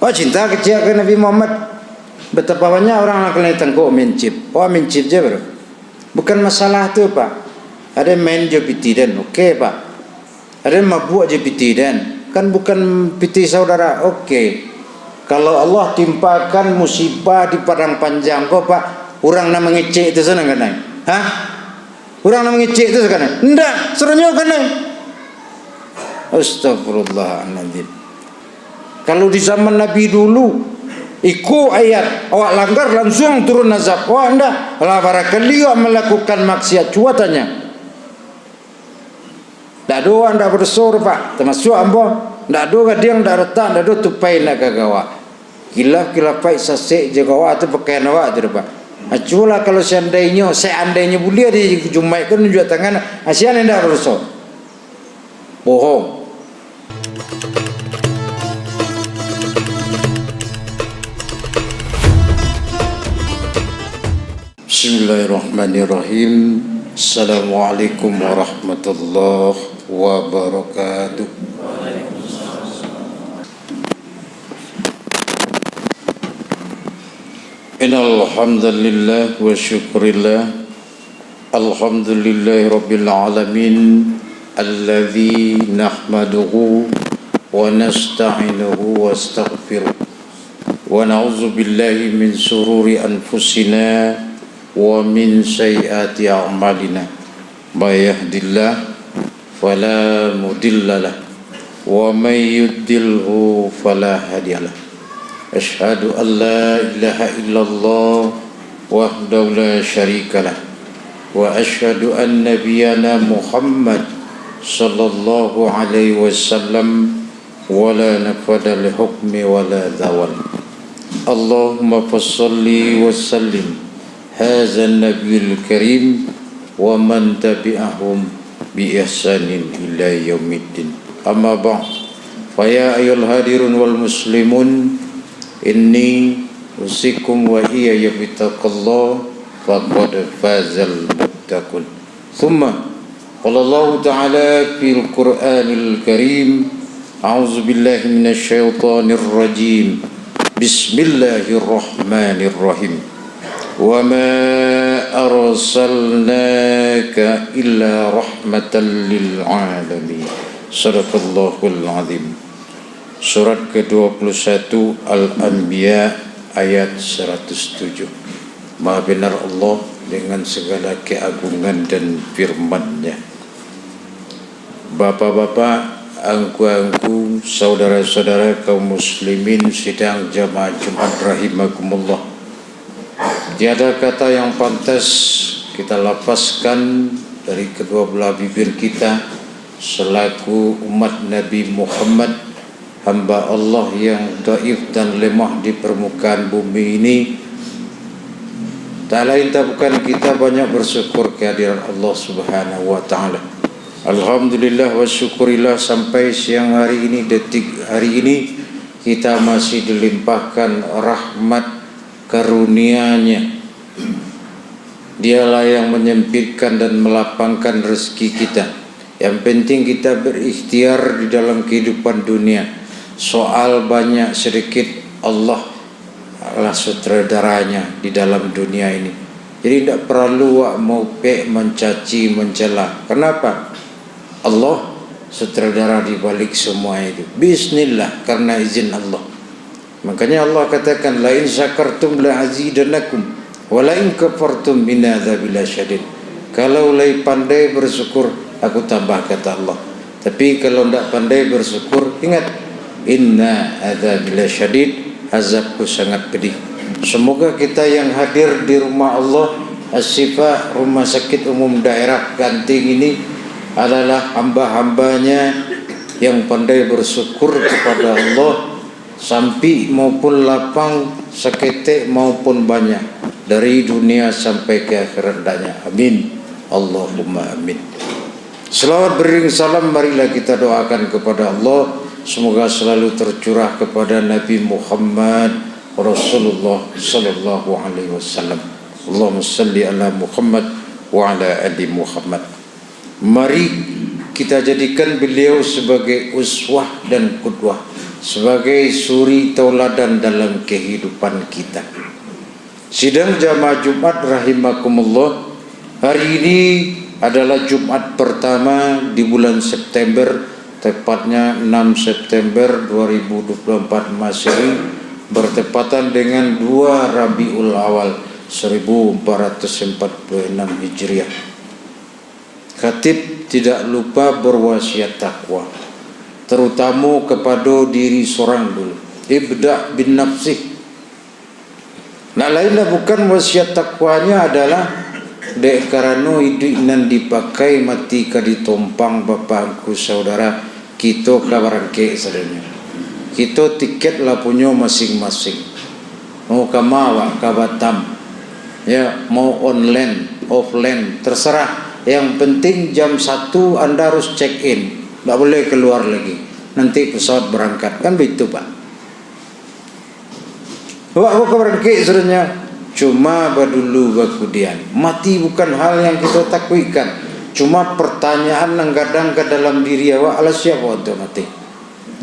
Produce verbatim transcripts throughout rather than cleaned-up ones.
Awak cinta kecek ka Nabi Muhammad. Betapa banyak urang nan kanai tangkok main chip. Awak main chip je, bro. Bukan masalah tu, Pak. Ado main jo pitih den, oke, Pak. Ado mabuak jo pitih den. Kan bukan pitih saudara, oke. Kalau Allah timpakan musibah di Padang Panjang ko, Pak, urang nan mangecek tu sanang kanai? Hah? Urang nan mangecek tu sanang kanai? Ndak, suruh nyo kanai. Astagfirullahaladzim. Kalau di zaman Nabi dulu, iko ayat, awak langgar, langsuang turun azab. Awak ndak, lah barakali awak malakukan maksiat, cubo tanya. Ndak ado awak ndak badoso tu, Pak. Tamasuak ambo, ndak ado gadiang ndak ratak, ndak ado tupai ndak gagawak. Kilaf-kilafaik sasek jo awak tu pakaian awak tu, Pak. Ah, cubolah kalau seandainyo, seandainyo buliah di Jumaik ko nunjuak tangan, ah, sia nan ndak badoso. Bohong. Bismillahirrahmanirrahim. Assalamualaikum warahmatullahi wabarakatuh. Innal hamdalillah wa syukurillah. Alhamdulillahirabbil alamin. Alladzi nahmaduhu wa nasta'inuhu wa nastaghfiruh. Wa na'udzu billahi min syururi anfusina wa min sayyiati a'malina. May yahdillahu fala mudilla lahu, wa may yudlilhu fala hadiya lahu. Asyhadu an la ilaha illallah wahdahu la syarika lah, wa asyhadu anna nabiyana Muhammad sallallahu alaihi wasallam wala nafada li hukmi wala zawal. Allahumma fasalli wa sallim hazan nabiyil karim wa man tabi'ahum bi ihsanin ila yaumiddin. Amma ba'd. Fa ya ayyuhal hadirun wal muslimun, inni usikum wa iyaya bitaqwallah, faqad fazal muttaqun. Tsumma, qala Allahu ta'ala fil Qur'anil Karim, a'udzu billahi minasy syaithanir rajim. Bismillahirrahmanirrahim. Wa ma arsalnaka illa rahmatan lil alamin. Sadaqallahul azim. Surat kedua puluh satu Al-Anbiya ayat saratus tujuh. Maha benar Allah dengan segala keagungan dan firman-Nya. Bapak-bapak, angku-angku, saudara-saudara kaum muslimin sidang jamaah Jumat rahimakumullah. Tiada kata yang pantas kita lapaskan dari kedua belah bibir kita selaku umat Nabi Muhammad, hamba Allah yang dhaif dan lemah di permukaan bumi ini. Tak lain tak bukan, kita banyak bersyukur kehadiran Allah Subhanahu wa Ta'ala. Alhamdulillah wa syukurillah, sampai siang hari ini, detik hari ini, kita masih dilimpahkan rahmat karunia-Nya. Dialah yang menyempitkan dan melapangkan rezeki kita. Yang penting kita berikhtiar di dalam kehidupan dunia. Soal banyak sedikit, Allah lah sutradaranya di dalam dunia ini. Jadi, tidak perlu awak maupek, mencaci, mencela. Kenapa? Allah sutradara di balik semua itu. Bismillah, karena izin Allah. Makanya Allah katakan, "La in syakartum la azidannakum, wa la in kafartum inna adzabi lasyadid." Kalau lai pandai bersyukur, Aku tambah, kata Allah. Tapi kalau ndak pandai bersyukur, ingat, "Inna adzabi lasyadid, azabku sangat pedih." Semoga kita yang hadir di rumah Allah Asy-Syifa, Rumah Sakit Umum Daerah Genting ini adalah hamba-hambanya yang pandai bersyukur kepada Allah, sampik maupun lapang, saketek maupun banyak, dari dunia sampai ke akhirat andaknya. Amin. Allahumma amin. Selawat beriring salam marilah kita doakan kepada Allah, semoga selalu tercurah kepada Nabi Muhammad Rasulullah sallallahu alaihi wasallam. Allahumma salli ala Muhammad wa ala ali Muhammad. Mari kita jadikan beliau sebagai uswah dan qudwah. sebagai suri tauladan dalam kehidupan kita. Sidang jamaah Jumat rahimakumullah, hari ini adalah Jumat pertama di bulan September, tepatnya enam September dua ribu dua puluh empat Masehi, bertepatan dengan dua Rabiul Awal seribu empat ratus empat puluh enam Hijriah. Khatib tidak lupa berwasiat takwa, terutamo kapado diri sorang dulu. Ibda' bin nafsih. Nak lain dah bukan wasiat takwanya adalah dek karano iduik nan dipakai mati ka ditompang, Bapak Angku Saudara, kito ka barangkek sadonyo. Kito tiket lah punyo masing-masing. Mau ka ma awak, ka Batam. Ya, mau online, offline, terserah. Yang penting jam satu anda harus check in. Ndak boleh keluar lagi. Nanti pesawat berangkat. Kan begitu, Pak? Awak ko ka barangkek sadonyo. Cuma badulu bakudian. Mati bukan hal yang kito takuikkan. Cuma pertanyaan nan gadang ka dalam diri awak, alah siap awak untuak mati?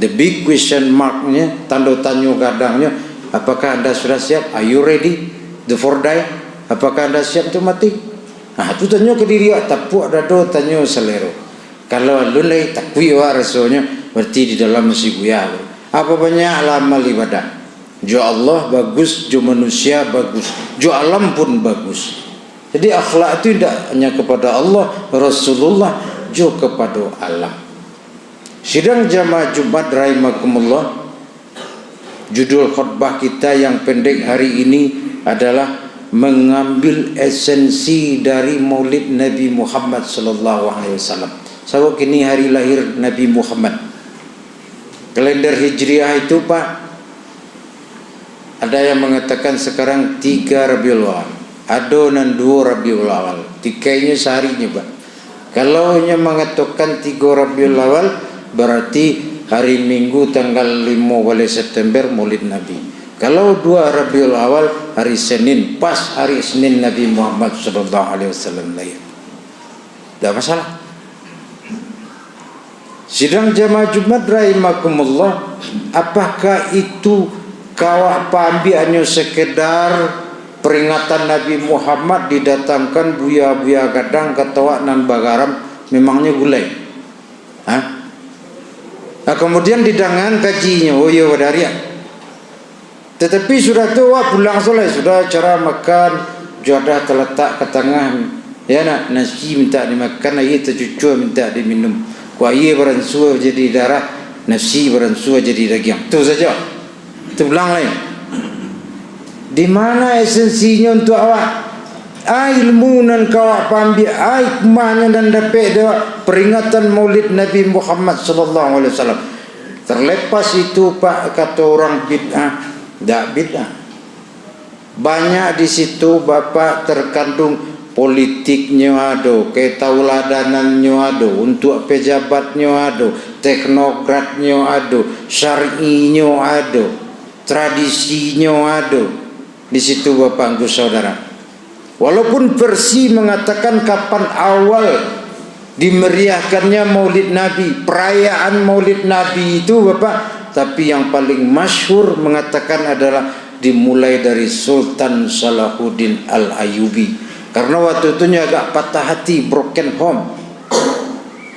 The big question mark-nyo, tando tanyo gadangnyo, apakah anda sudah siap? Are you ready? The for die? Apakah anda siap untuak mati? Ah, tu tanyo ka diri awak, tapuak dado, tanyo salero. Kalau alun lai takuik awak rasonyo, berarti di dalam masih buya. Apa banyaklah amal ibadah. Jo Allah bagus, jo manusia bagus, jo alam pun bagus. Jadi akhlak tu indak hanya kepada Allah, Rasulullah, jo kepada alam. Sidang jamaah Jumat rahimakumullah, judul khutbah kita yang pendek hari ini adalah mengambil esensi dari Maulid Nabi Muhammad sallallahu alaihi wasallam. Sabab kini hari lahir Nabi Muhammad. Kalender Hijriah itu, Pak, ada yang mangatokan sakarang tiga Rabiul Awal. Ado nan duo Rabiul Awal. Tikainyo saharinyo, Pak. Kalau inyo mangatokan tigo Rabiul Awal, bararti hari Minggu tanggal limo baleh September Maulid Nabi. Kalau dua Rabiul Awal, hari Senin, pas hari Senin Nabi Muhammad sallallahu alaihi wasallam lahir. Ndak masalah. Sidang jamaah Jumat rahimakumullah, apakah itu ka awak paambiak hanyo sekedar peringatan Nabi Muhammad didatangkan buya-buya gadang ka awak nan bagaram, memangnyo gulai? Ha? Nah, kemudian didangaan kajinyo, oh iyo, badariak. Tatapi sudah tu awak pulang sajo lai, sudah acara makan, juadah talatak ka tangah, ya nak, nasi mintak dimakan, aia tacucua mintak diminum. Kok aia baransua jadi darah, nasi baransua jadi dagiang. Tu sajo. Tu pulang lai. Di mana esensinyo untuak awak? Ai ilmu nan ka awak paambiak, ai hikmahnyo nan dapek dek awak, peringatan Maulid Nabi Muhammad sallallahu alaihi wasallam. Terlepas itu, Pak, kato urang bid'ah, ndak bid'ah. Banyak di situ, Bapak, terkandung politiknyo ado, ketauladanannyo ado, untuak pejabatnyo ado, teknokratnyo ado, syar'inyo ado, tradisinyo ado. Di situ, Bapak Angku Saudara. Walaupun versi mangatakan kapan awal dimeriahkannya Maulid Nabi, perayaan Maulid Nabi itu, Bapak, tapi yang paling masyhur mangatakan adalah dimulai dari Sultan Salahuddin Al-Ayyubi. Karena waktu itu nyo agak patah hati, broken home.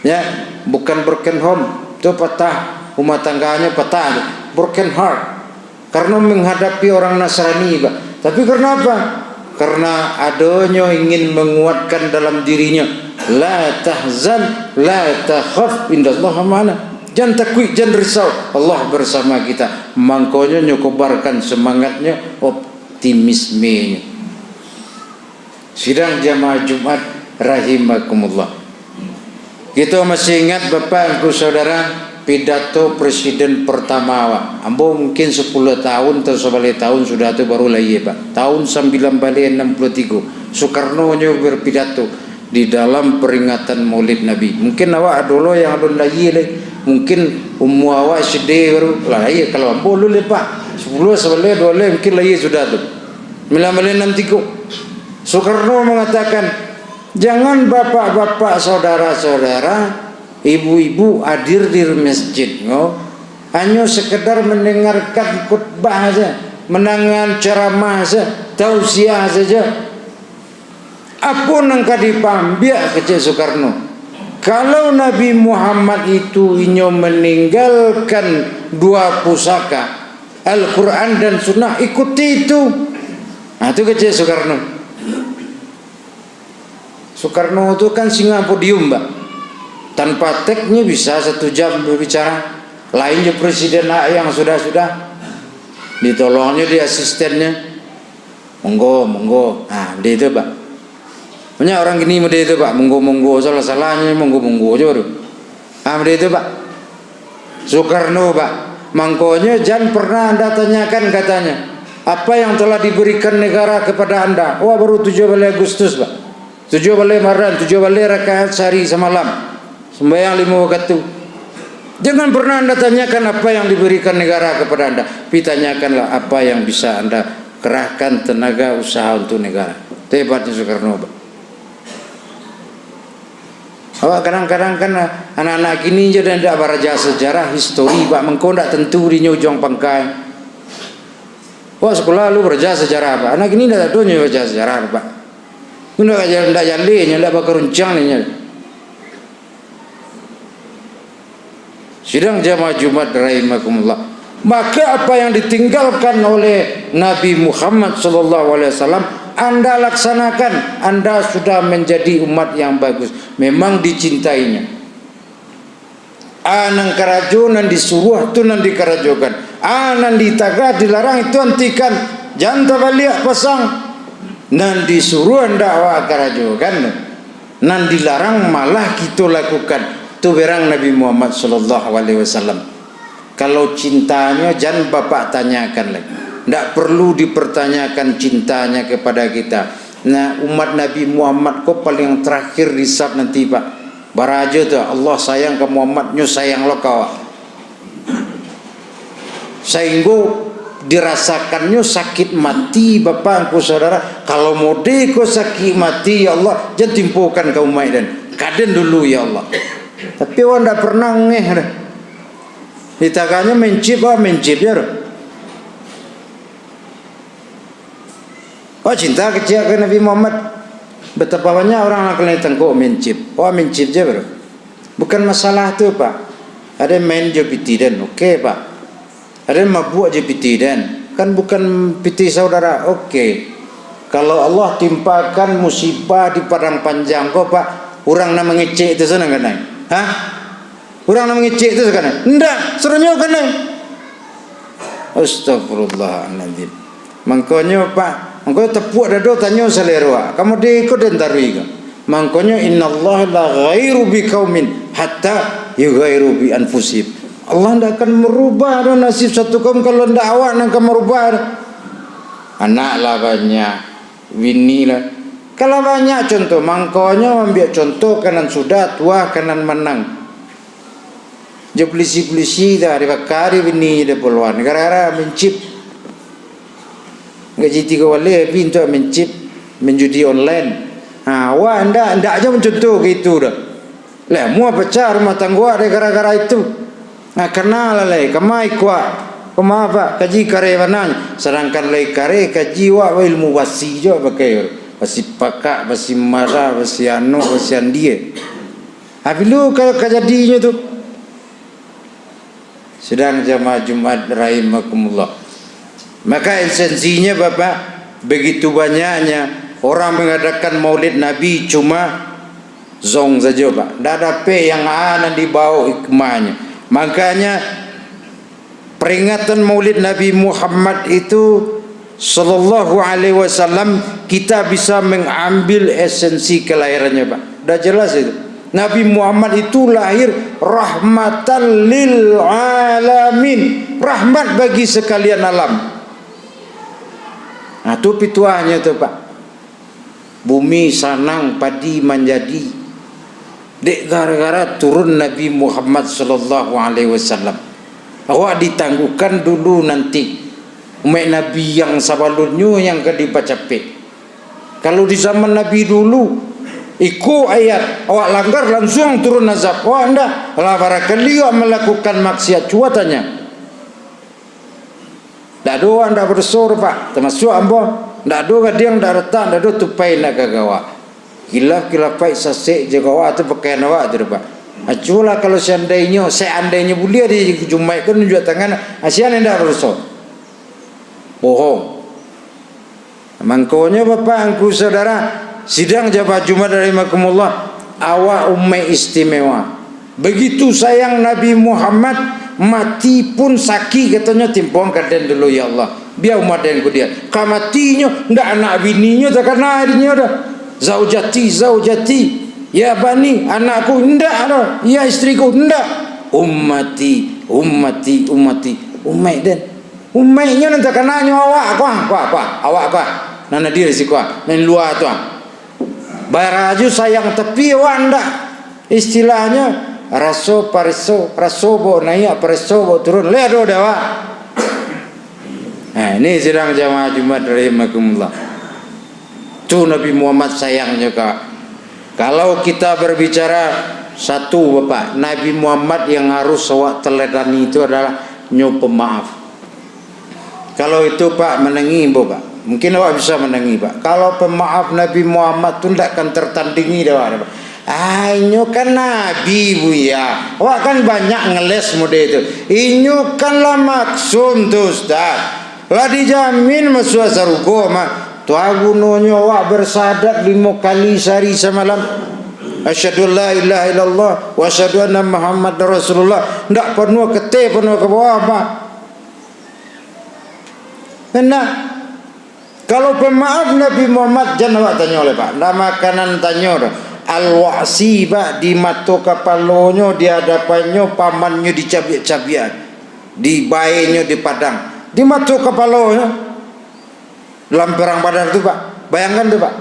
Ya, bukan broken home, tu patah, rumah tangganyo patah, broken heart. Karena menghadapi orang Nasrani, Pak. Tapi karena apa? Karena adonyo ingin menguatkan dalam dirinyo, "La tahzan, la takhaf, innallaha ma'ana." Jan takuik, jan risau, Allah bersama kita. Mangkonyo nyo kobarkan semangatnyo, optimismenyo. Sidang jamaah Jumat rahimakumullah. Kito masih ingat, Bapak Angku Saudara, pidato presiden pertama awak. Ambo mungkin sapuluah tahun atau sabaleh tahun sudah tu baru lahia, Pak. Tahun sambilan baleh anam puluah tigo, Soekarno nyo berpidato di dalam peringatan Maulid Nabi. Mungkin awak ado lo yang alun lahia lai. Mungkin umua awak S D baru. Lah, lahia, kalau ambo alun lai, Pak. Sapuluah, sabaleh, duo baleh mungkin lahia sudah tu. Sambilan baleh anam tigo. Soekarno mangatakan, "Jangan bapak-bapak, saudara-saudara, ibu-ibu hadir di masjid ko, Hanyo sekedar mendengarkan khutbah saja, mendengar ceramah saja, tausiah saja. Apo nan ka dipaambiak, kecek Soekarno? Kalau Nabi Muhammad itu inyo meninggalkan dua pusaka, Al-Quran dan Sunnah, ikuti itu. Nah, itu kecek Soekarno. Soekarno tu kan singa podium, Pak. Tanpa tag nyo bisa satu jam berbicara. Lain jo presiden yang sudah-sudah. Ditolongnyo di asistennyo. "Monggo, monggo." Ah, model itu, Pak. Banyak orang kini model itu, Pak. "Monggo, monggo." Salah-salahnyo, "Monggo, monggo" jo tu. Ah, model itu, Pak. Soekarno, Pak. Mangkonyo jan pernah Anda tanyakan, katanya, apa yang telah diberikan negara kepada Anda. Wah, baru tujuah baleh Agustus, Pak. Tujuah baleh Maran, tujuah baleh rakaat sahari samalam. Sembahyang limo wakatu. Jangan pernah Anda tanyakan apa yang diberikan negara kepada Anda. Tapi tanyakanlah apa yang bisa Anda kerahkan tenaga usaha untuk negara. Itu hebatnya Soekarno, Pak. Awak kadang-kadang kan, anak-anak kini je dah indak baraja sejarah, histori, Pak, mangko indak tentu dinyo ujuang pangkai. Awak sekolah lu baraja sejarah, Pak. Anak kini indak ado nyo baraja sejarah, Pak. Indak, indak jaleh nyo, indak bakaruncang nyo. Sidang jamaah Jumat rahimakumullah. Maka apa yang ditinggalkan oleh Nabi Muhammad sallallahu alaihi wasallam, Anda laksanakan, Anda sudah menjadi umat yang bagus. Memang dicintainya. A nan karajo, nan disuruah tu nan dikarajokan. A nan ditagah, dilarang itu antikan. Jan tabaliak pasang. Nan disuruah ndak awak karajokan. Nan dilarang malah kito lakukan. Tu berang Nabi Muhammad sallallahu alaihi wasallam. Kalau cintanyo, jan bapak tanyakan lai. Ndak perlu dipertanyakan cintanya kepada kita. Nah, umat Nabi Muhammad ko paling terakhir hisab nanti, Pak. Baraja tu, Allah sayang ka Muhammad, nyo sayang lo ka awak. Sainggo dirasakannyo sakik mati, Bapak, angku saudara. Kalau mode ko sakik mati, ya Allah, jan timpokan ka umaik den. Ka den dulu, ya Allah. Tapi awak ndak pernah ngeh dah. Ditaganyo mencip, awak mencip je tu. Awak cinta kecek ka Nabi Muhammad. Betapa banyak urang nan ka lai tangkok mencip. Awak mencip je baru. Bukan masalah tu, Pak. Ado main jo pitih den, oke, Pak. Ado mabuak jo pitih den. Kan bukan pitih saudara, oke. Kalau Allah timpakan musibah di Padang Panjang ko, Pak, urang nan mangecek tu sanang kanai. Hah? Urang nan mangecek tu sakanai? Ndak, suruhnyo kanai. Astagfirullahaladzim. Mangkonyo, Pak, mangkonyo tepuak dado, tanyo salero, ah. Kamu di iko den taruih ka. Mangkonyo, "Innallaha la ghairu bi qaumin hatta yughairu bi anfusihim." Allah ndak akan merubah doh nasib satu kaum kalau ndak awak nan ka merubah doh. Anak lah banyak, bini lah. Kalau banyak contoh, mangkonyo ambiak contoh ka nan sudah tuah, ka nan manang. Jo pulisi-pulisi tu, dibakari bini di puluhan, gara-gara mencip. Gaji tigo baleh, tapi untuak mencip, menjudi online. Ha, awak ndak, ndak aja mencontoh ka itu dah. Lah, mua pacah rumah tanggo awak dek gara-gara itu. Nah, kana lah lai, kama iko awak. Kama, Pak, kaji kareh bana. Sadangkan lai kareh, kaji awak ilmu basi jo pakai. Basi pakak, basi marah, basi anu, basi andie. Ha, pilu ka, kajadinyo tu. Sidang jamaah Jumat rahimakumullah. Maka esensinya, Bapak, begitu banyaknya orang mengadakan Maulid Nabi cuma zong saja, Pak. Ndak dapek yang a nan dibawa hikmahnyo. Makanya, peringatan Maulid Nabi Muhammad itu, sallallahu alaihi wasallam, kita bisa mengambil esensi kelahirannya, Pak. Dah jelas itu. Nabi Muhammad itu lahir rahmatan lil alamin, rahmat bagi sekalian alam. Nah, tu pituahnyo tu, Pak. Bumi sanang padi manjadi dek gara-gara turun Nabi Muhammad sallallahu alaihi wasallam. Awak ditangguhkan dulu nanti. Umaik Nabi yang sabalumnyo yang ka dipacapek. Kalau di zaman Nabi dulu, iko ayat, awak langgar, langsuang turun azab. Awak ndak, lah barakali awak malakukan maksiat, cubo tanya. Ado awak ndak badoso tu, Pak, tamasuak ambo. Ndak ado gadiang ndak ratak, ndak ado tupai ndak gagawa. Kilaf-kilaf paik sasek jo gawa tu pakaian awak tu, Pak. Aculah kalau seandainyo, seandainyo buliah di Jumaik ko nunjuak tangan, asian indak badoso. Bohong. Mangkonyo, Bapak, Angku, Saudara, sidang jamaah Jumat rahimakumullah, awak umaik istimewa. Begitu sayang Nabi Muhammad, mati pun sakik, katonyo, "Timpoan ka den dulu, ya Allah. Bia umat den kudian." Ka matinyo, ndak anak bininyo takana dinyo doh. "Zaujati, zaujati. Ya bani, anakku, ndak doh. Ya istriku, ndak. Ummati, ummati, ummati." Umaik den. Umaiknyo nan takananyo awak ko, ah, ko, ah, ko, ah, awak ko, ah, nan hadir di siko, ah, nan lua tu, ah. Baraju sayang tapi awak ndak. Istilahnyo, raso pareso, raso bawa naiak, pareso bawa turun. Lai ado dek awak. Nah, ini sidang jamaah Jumat rahimakumullah. Tu Nabi Muhammad sayangnyo ka. Kalau kita berbicara satu, Bapak, Nabi Muhammad yang harus awak teladani itu adalah nyo pemaaf. Kalau itu, Pak, manangih, Pak. Mungkin awak bisa manangih, Pak. Kalau pemaaf Nabi Muhammad tu ndak akan tertandingi dek awak, Pak. Ah, inyo kan Nabi, Buya. Awak kan banyak ngeles mode tu. Inyo kan lah maksum tu, Ustaz. Lah dijamin masuak sarugo mah. Tu a gunonyo awak bersahadat limo kali sahari samalam. Asyhadu an la ilaha illallah wa asyhadu anna Muhammadar Rasulullah. Ndak panuah kete, panuah ka bawah, Pak. Ndak. Kalau pemaaf Nabi Muhammad, jan awak tanyo lai, Pak. Ndak makanan tanyo doh. Al-Wa'si, Pak, di mato kapalonyo, di hadapannyo, pamannyo dicabiak-cabiak. Dibaenyo di padang. Di mato kapalonyo. Dalam Perang Badar tu, Pak. Bayangkan tu, Pak.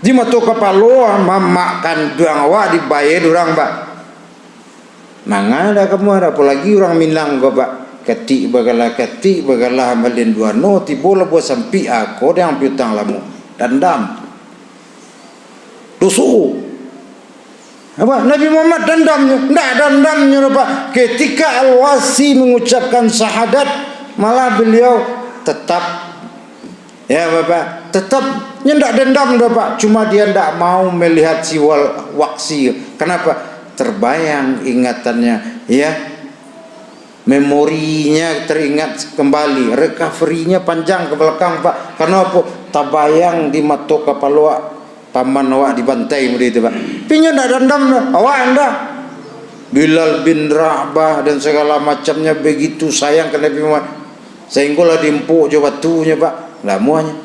Di mato kapalo, mamak kanduang awak dibae dek urang, Pak. Manga dak kamu, apolai urang Minang ko, Pak. Katik bagalah, katik bagalah, malin duano, tibo labuah sampik, ako dek piutang lamo. Dandam. Doso. Apa? Nabi Muhammad dandamnyo? Ndak dandamnyo doh, Pak. Ketika Al-Wa'si mengucapkan syahadat, malah beliau tetap, ya, Bapak, tetap nyo ndak dendam doh, Pak. Cuma dia ndak mau melihat si Wal-, Wa'si. Kenapa? Terbayang ingatannya, ya. Memorinya teringat kembali, recovery-nya panjang ke belakang, Pak. Karena apa? Tabayang di mato kapalo awak, paman awak dibantai mode itu, Pak. Tapi nyo ndak dandam doh, awak ndak. Bilal bin Rabah dan segala macamnya begitu sayang ka Nabi Muhammad, sehinggolah diimpok jo batunyo, Pak. Ndak amuahnyo.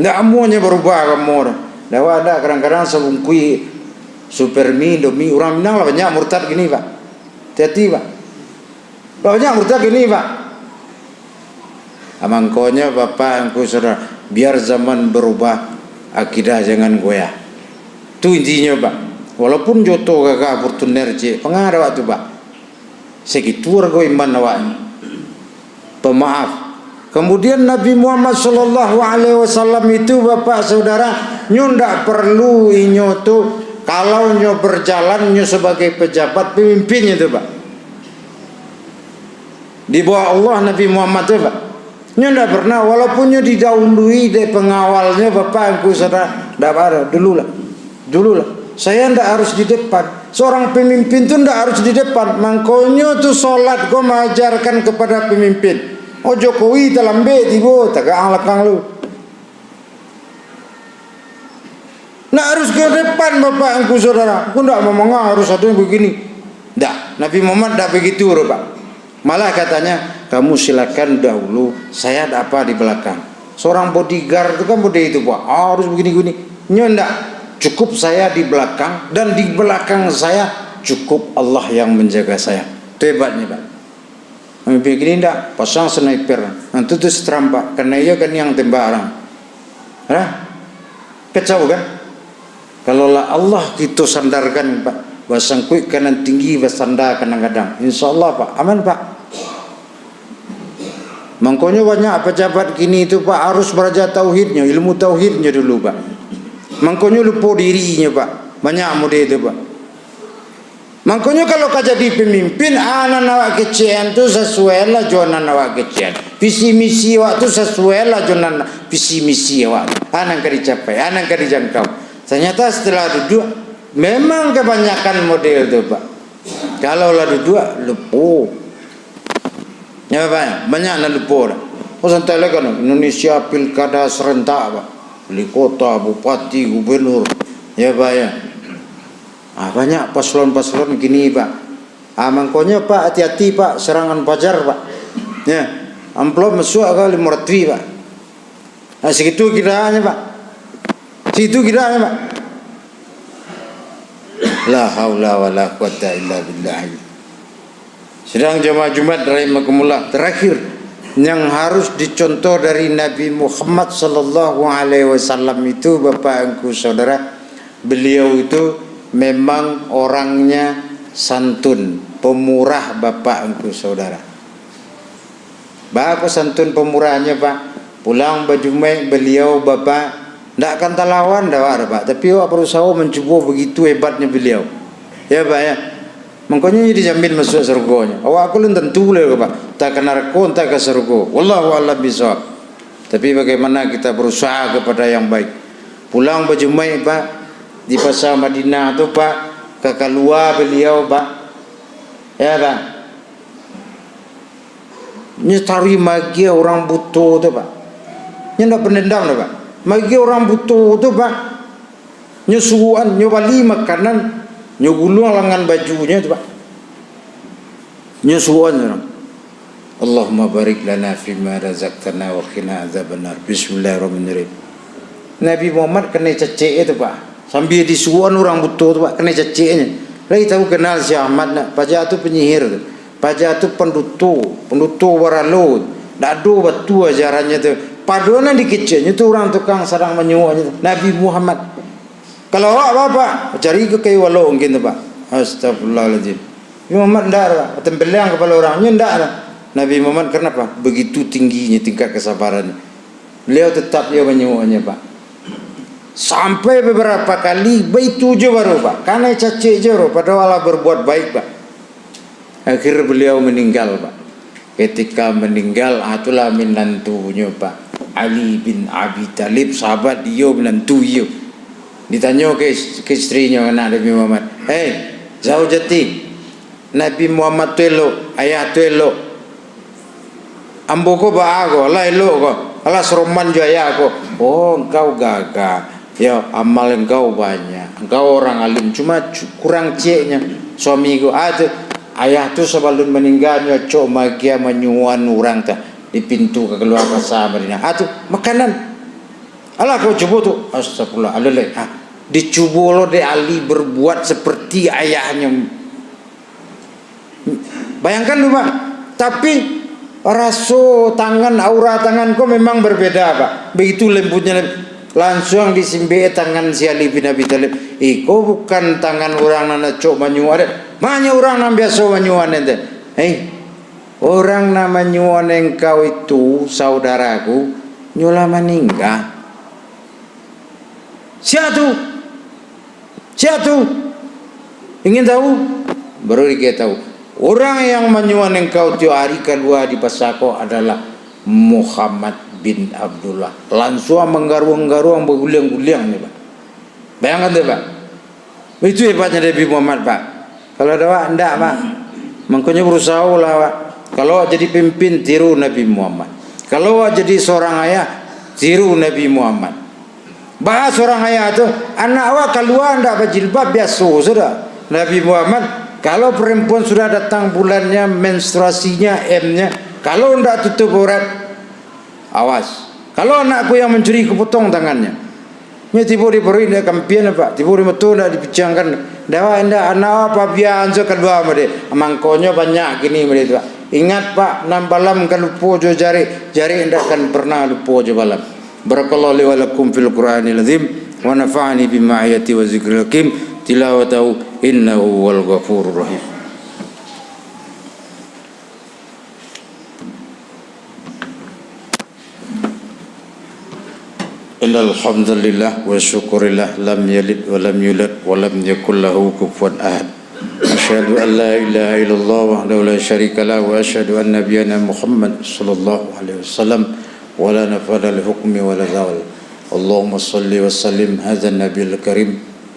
Ndak amuahnyo barubah agamo doh. Dak awak ndak, kadang-kadang sabungkuih Supermi, Indomie, urang Minang lah banyak murtad kini, Pak. Hati-hati, Pak. Banyak murtad kini, Pak. Ah, mangkonyo, Bapak, Angku, Saudara, biar zaman berubah, akidah jangan goyah. Tu intinyo, Pak. Walaupun joto gagah, Fortuner ciek, pangah dek awak tu, Pak. Sagitu arago iman awak ni. Pemaaf. Kemudian Nabi Muhammad sallallahu alaihi wasallam itu, Bapak Saudara, nyo ndak perlu inyo tu, kalau nyo berjalan, nyo sebagai pejabat, pemimpin itu, Pak. Di bawah Allah Nabi Muhammad tu, Pak. Nyo ndak pernah, walaupun nyo didahului dek pengawalnyo, Bapak, Angku, Saudara, ndak apa, dululah. Dululah. Saya ndak harus di depan. Seorang pemimpin tu ndak harus di depan. Mangkonyo tu solat ko maajarkan kepada pemimpin. Oh, Jokowi talambek tibo, tagak ang lakang lu. Ndak harus ke depan, Bapak, Angku, Saudara. Aku ndak mamangah harus ado yang begini. Ndak. Nabi Muhammad ndak begitu doh, Pak. Malah katanya, "Kamu silakan dahulu, saya ndak apa di belakang." Seorang bodyguard tu kan mode itu, Pak. Ah, harus begini-begini. Nyo ndak. Cukup saya di belakang, dan di belakang saya cukup Allah yang menjaga saya. Itu hebatnya, Pak. Mamimpin kini ndak, pasang sniper. Nah, tu, tu seterampak. Karena iyo kan yang tembak orang. Hah? Kacau kan? Kalau lah Allah kito sandarkan, Pak, basangkuik ka nan tinggi, basanda ka nan gadang. Insya Allah, Pak, aman, Pak. Mangkonyo banyak pejabat kini tu, Pak, harus baraja tauhidnyo, ilmu tauhidnyo dulu, Pak. Mangkonyo lupo dirinyo, Pak. Banyak mode tu, Pak. Mangkonyo, kalau ka jadi pamimpin, a nan awak kecek-an tu sasuailah jo nan awak kecek-an. Visi misi awak tu sasuailah jo nan visi misi awak tu. A nan ka dicapai, a nan ka dijangkau. Tanyata, setelah duduak, memang kabanyakan model tu, Pak. Kalau lah duduak, lupo. Ya, Pak, banyak nan lupo dah. Oh, santai lah kan, Indonesia pilkada serentak, Pak. Wali kota, bupati, gubernur. Ya, Pak, ya. Ah, banyak paslon-paslon kini, Pak. Ah, mangkonyo, Pak, hati-hati, Pak, serangan fajar, Pak. Ya, amplop masuak ka limo ratuih, Pak. Ah, segitu kiraanyo, Pak. Segitu kiraanyo, Pak. La haula wala quwata illa billah. Sidang jamaah Jumat rahimakumullah, terakhir, yang harus dicontoh dari Nabi Muhammad sallallahu alaihi wasallam itu, Bapak Angku Saudara, beliau itu memang orangnya santun, pemurah, Bapak Angku Saudara. Baa kok santun pemurahnyo, Pak? Pulang bajumaik baliau, Bapak, ndak akan talawan dek awak doh, Pak. Tapi awak barusaho mancubo, begitu hebatnyo baliau. Ya, Pak, ya. Mangkonyo dijamin masuak sarugonyo. Awak ko alun tantu lai, Pak. Antah ka narako, antah ka sarugo. Wallahu a'lam bishawab. Tapi bagaimana kita berusaha kepada yang baik. Pulang bajumaik, Pak, di Pasar Madinah tu, Pak, ka kalua baliau, Pak. Ya, Pak. Nyo cari magiah urang buto tu, Pak. Nyo ndak pandendam doh, Pak. Magiah urang buto tu, Pak. Nyo suruakan, nyo bali makanan, nyo guluang langan bajunyo tu, Pak. Nyo suruakan urang. "Allahumma barik lana fima razaqtana wa qina adzabannar." Bismillahirrahmanirrahim. Nabi Muhammad kanai cacek tu, Pak. Sambia disuruakan urang buto tu, Pak, kanai caceknyo. Lai tahu kenal si Ahmad nak, paja tu panyihir tu. Paja tu panduto, panduto baralo. Ndak ado batua ajarannyo tu. Padahal nan dikeceknyo tu urang tukang sadang manyuruahnyo tu, Nabi Muhammad. Kalau awak, Bapak, cari ka kayu balok mungkin tu, Pak. Astagfirullahaladzim. Nabi Muhammad ndak, Pak. Tempeliang kapalo urang, nyo ndak, Pak. Nabi Muhammad, kenapa? Begitu tingginyo tingkat kesabarannyo. Baliau tetap juo manyuruahnyo, Pak. Sampai babarapo kali, baitu juo baru, Pak. Kanai cacek juo baru, padahal lah berbuat baik, Pak. Akhir baliau maninggal, Pak. Ketika maninggal, ah, itulah minantunyo, Pak. Ali bin Abi Thalib, sahabat iyo, minantu iyo. Ditanyo ka is-, ka istrinyo, anak Nabi Muhammad, "Hei, zaujati, Nabi Muhammad tu elok, ayah tu elok. Ambo ko baa ko, alah elok ko, alah saroman jo ayah ko." "Oh, engkau gagah. Yo, amal engkau banyak. Engkau orang alim, cuma cu-, kurang cieknyo. Suami ko, ah, tu, ayah tu sabalun maningga, nyo acok magiah manyuruakan urang tu di pintu ka kalua Pasar Madinah. Ah, tu, makanan. Alah, kau cubo tu." Astagfirullah, alah lai. Ah, dicubo lo dek Ali berbuat seperti ayahnyo. Bayangkan tu, Pak. Tapi, raso tangan, aura tangan ko memang berbeda, Pak. Begitu lembutnya, lem-, lansuang disimbek tangan si Ali bin Abi Thalib. "Iko bukan tangan urang nan acok manyuruak, dek. Ma nyo urang nan biaso manyuruak ente?" "Eh, urang nan manyuruak engkau itu, saudaraku, nyo lah maningga." "Sia tu? Sia tu? Ingin tahu?" Baru dikasih tahu. "Urang yang manyuruakan engkau tiok hari kalua di pasa ko adalah Muhammad bin Abdullah." Lansuang manggaruang-garuang, baguliang-guliang ni, Pak. Bayangkan tu, Pak. Itu hebatnya Nabi Muhammad, Pak. Kalau ada awak, ndak, Pak. Mangkonyo berusaholah awak. Kalau awak jadi pimpin, tiru Nabi Muhammad. Kalau awak jadi seorang ayah, tiru Nabi Muhammad. Bahas orang ayah tu, anak awak kalua ndak bajilbab, biaso sudah. Nabi Muhammad, kalau perempuan sudah datang bulannya, menstruasinya, M-nya, kalau ndak tutup aurat, awas. Kalau anakku yang mencuri, kupotong tangannya. Nyo tibo di paruik ndak kampian, Pak. Tibo di mato ndak dipicangkan. Ndak, awak ndak, anak awak pabian se kalua mode. Mangkonyo banyak kini mode tu, Pak. Ingat, Pak, nan balam ka lupo jo jarek, jarek ndak akan pernah lupo jo balam. Barakallahu li wa lakum fil Qur'anil Azim, wa nafa'ani bima ayati wa zikril hakim, tilawatahu innahu huwal ghafurur rahim. Innal hamdalillah wa syukurillah, lam yalid wa lam yulad wa lam yakul lahu kufuwan ahad. أشهد أن لا إله إلا الله وحده لا شريك له، وأشهد أن نبينا محمد صلى الله عليه وسلم ولا نفاد لحكمه ولا زوال. اللهم صل وسلم هذا النبي الكريم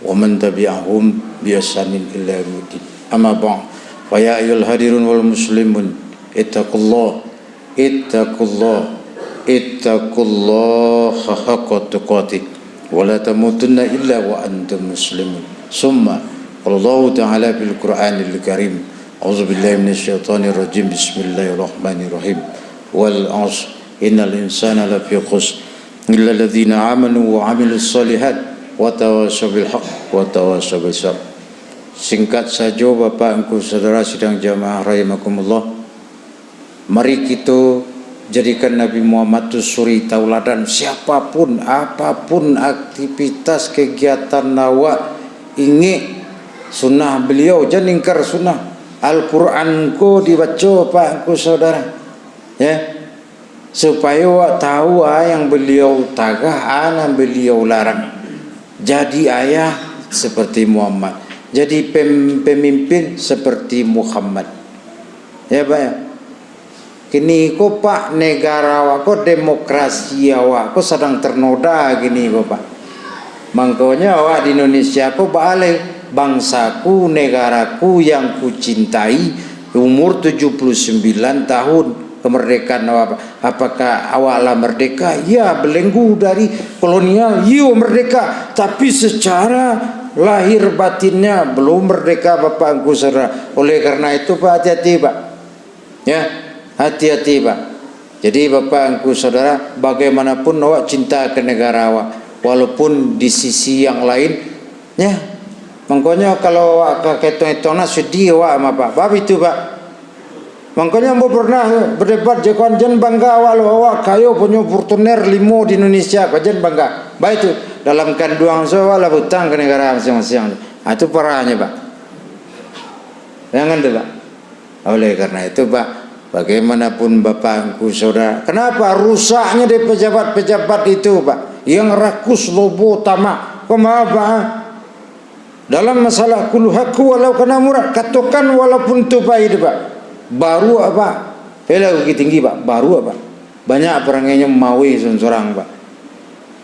ومن تبعهم بإحسان إلى يوم الدين. أما بعد، فيا أيها الحاضرون والمسلمون، اتقوا الله، اتقوا الله، اتقوا الله حق تقاته، ولا تموتن إلا وأنتم مسلمون. ثم قال الله تعالى في القرآن الكريم، أعوذ بالله من الشيطان الرجيم، بسم الله الرحمن الرحيم، والعصر، إن الإنسان لفي خسر، إلا الذين آمنوا وعملوا الصالحات وتواصوا بالحق وتواصوا بالصبر. Singkat sajo, Bapak Angku Saudara sidang jamaah rahimakumullah, mari kito jadikan Nabi Muhammad tu suri tauladan. Siapapun, apapun aktivitas kegiatan awak, ingek sunnah beliau, jan ingkar sunnah. Al-Quran ko dibaco, Pak Angku Saudara, ya, supayo awak tahu a yang beliau tagah, a nan beliau larang. Jadi ayah seperti Muhammad, jadi pem-, pemimpin seperti Muhammad. Ya, Pak, ya. Kini ko, Pak, negara awak ko, demokrasi awak ko sadang ternoda kini ko, Pak. Mangkonyo awak di Indonesia ko baalai, bangsaku, negaraku yang kucintai, umur tujuh puluh sembilan tahun, kemerdekaan awak, Pak. Apakah awak lah merdeka? Ya, belenggu dari kolonial, iyo, merdeka. Tapi secara lahir batinnya belum merdeka, Bapak Angku Saudara. Oleh karena itu, Pak, hati-hati, Pak. Ya, hati-hati, Pak. Jadi, Bapak Angku Saudara, bagaimanapun awak cinta ka negara awak, walaupun di sisi yang lain, ya, mangkonyo kalau awak ka etong-etong nah, sedih awak mah, Pak. Bab itu, Pak. Mangkonyo ambo pernah berdebat jo kawan, jan bangga awak lo, awak kayo punyo Fortuner limo di Indonesia, kok jan bangga. Baitu, dalam kanduang se awak lah bautang ka negara masiang-masiang. Ah, itu parahnyo, Pak. Jangan tu, Pak. Oleh karena itu, Pak, bagaimanapun Bapak Angku Saudara, kenapa rusaknya dari pejabat-pejabat itu, Pak, yang rakus, lobo, tamak? Kok maaf, Pak, ah? Dalam masalah kulhu haqqun walau kana murra, katokan walaupun tu pahit, Pak. Baruak, Pak. Pailah Bukittinggi, Pak. Baruak, Pak. Banyak parangainyo mawe surang-surang, Pak.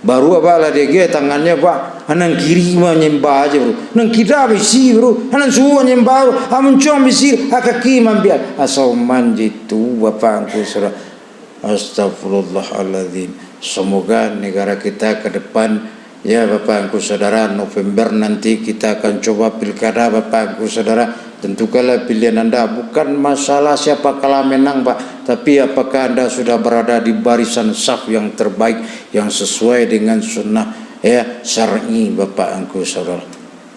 Baruak, Pak, lah diagiah tangannyo, Pak. Nan kiri mah nyembah aja, bro. Nan kida bisi, bro. Nan suok nyembah, bro. Ah, muncuang bisi, ah, kaki maambiak. Asoman jitu, Bapak Angku Saudara. Astagfirullahaladzim. Semoga negara kita ke depan, ya, Bapak Angku Saudara, November nanti kita akan coba pilkada, Bapak Angku Saudara. Tentukanlah pilihan anda. Bukan masalah siapa kalah menang, Pak, tapi apakah anda sudah berada di barisan saf yang terbaik, yang sesuai dengan sunnah, ya, syar'i, Bapak Angku Saudara.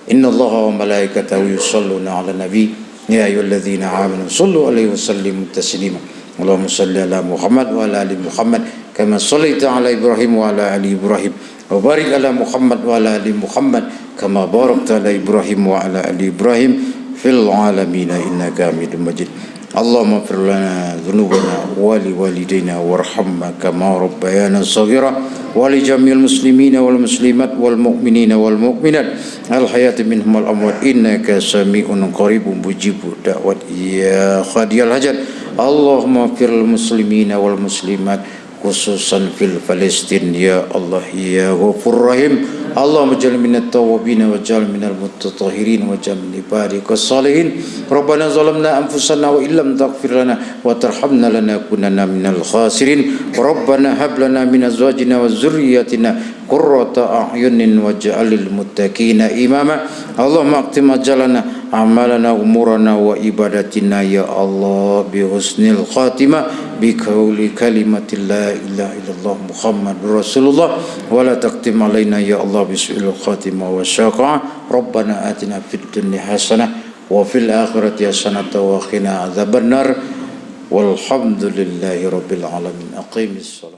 Innallaha wa malaikatahu yusalluna 'alan nabi, ya ayyuhalladzina amanu sallu 'alaihi wa sallimu taslima. Allahumma salli 'ala Muhammad wa 'ala ali Muhammad, kama shallaita 'ala Ibrahim wa 'ala ali Ibrahim, wa barik 'ala Muhammad wa 'ala ali Muhammad, kama barakta 'ala Ibrahim wa 'ala ali Ibrahim fil 'alamin innaka Hamidum Majid. Allahumma ighfir lana dzunubana wa li walidaina warhamhuma kama rabbayana shaghira, wa li jami'il muslimina wal muslimat wal mu'minina wal mu'minat al hayyati minhum wal amwat innaka sami'un qaribun mujibud da'wat ya qadiyal hajat. Allahumma ighfir lil muslimina wal muslimat khususan fil Palestin, ya Allah, ya Ghafur Rahim. Allahumma ij'al minat tawwabin wa ij'al minal mutatahhirin wa ij'al min ibadika shalihin. Rabbana zalamna anfusana wa illam taghfir lana wa tarhamna lanakunanna minal khasirin. Rabbana hab lana min azwajina wa dzurriyyatina qurrata a'yunin waj'al lil muttaqina imama. Allahumma akhtim ajalana, a'malana, umurana, wa ibadatina, ya Allah, bi husnil khatimah, bi qauli kalimati la ilaha illallah Muhammadur Rasulullah, wa la takhtim alaina, ya Allah, bi su'il khatimah wa syaqah. Rabbana atina fid dunya hasanah, wa fil akhirati hasanah, wa qina adzabannar. Walhamdulillahi rabbil alamin. Aqimis shalah.